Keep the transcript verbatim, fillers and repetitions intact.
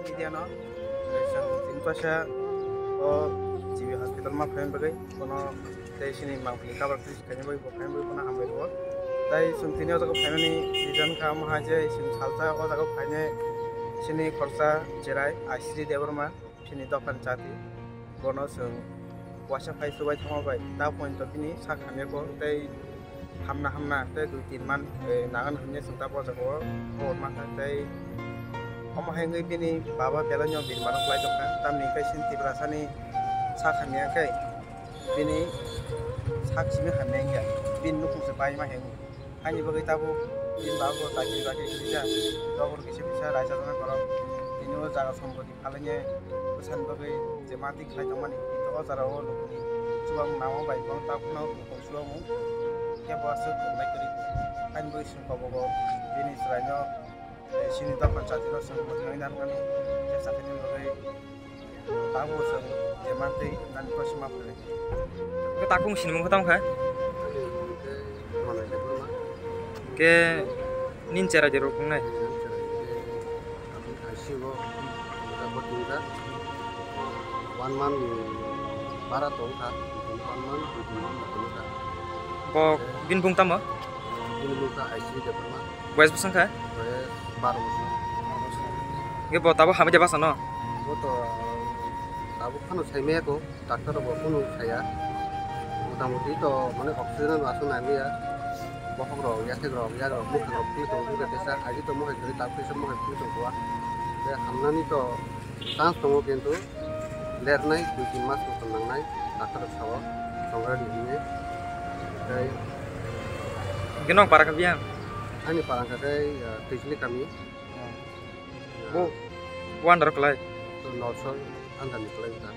Media no, eh, chwng tini kaisa o G B hospital ma phaina bagwi, bono tei chini mangpili cover treat khaina bagwi bo phaina bagwi bono hambai rwo. Tai chwng tini o jaga phainani reason kha omo hai je chwng salsa o jaga phainai chini khoroksa cherai Aisri Debbarma, chini dophani chati. Bono chwng uaisa phai chubai thangma bai ta point o bini sak hamya kho tei hamna hamna tei dui tin man, eh, nangan hamya chwng ta bo jaga o khobor mankha tei omo hai wngwi bini baba belai no bini mano kwlai tongkha, tamni hwnkhe chini Tiprasani sak hamya khe bini sak simi hamya wngya, bini nukhung se pai ma hwnwi. Haini bagwi tabuk bini baba bo chakri bakri kisa, nokol kisa kisa raisa rwna borok tini o jaga sombodi phalangya bwsani bagwi je mati khlai tongmani, o jora o nukni chubamung nangma bai bono tabukno nukung chubamung kebo aswk tongnai kwrwi. Haini bagwi chwng kobogo bini chwraino, eh, chini dophani chati rok chwng mwthangwi narwknani khe chakhaini bagwi tabuk chwng je mantwi nani koisima phalwi. Khe takung sinimung khe tamo khe? Manai le borma. Khe nin chera jero kungnai? Abo kaisigo, abo tingka. One month ni bara tongkha, one month, two month tongkha. Bo bini bung tamo? Bini bung ta Aisri Debbarma. Boyes bwswng kha? Boyes baro bosor. Hwnkhe bo tabuk hamya de basa no? Bo to tabuk phano saimaya ko. Doctor rok bo kunu saya. Motamoti to mane oxygen no aswk nangya. Bokhok rok, yakhek rok, yak rok, mukhang rok twi tongo, tesa agi to mohai kwrwi, tak twi mohai twi tongo. Te hamnani to chance tongo kintu lernai dui tin mas motom nangnai, doctor rok sao, songrani hinwi. Tei Hwnkhe nong para kha biyang? Ani para kha tei, ah, Twijli kami. Bo, bo under klai? To Nalsor under ni klai ta.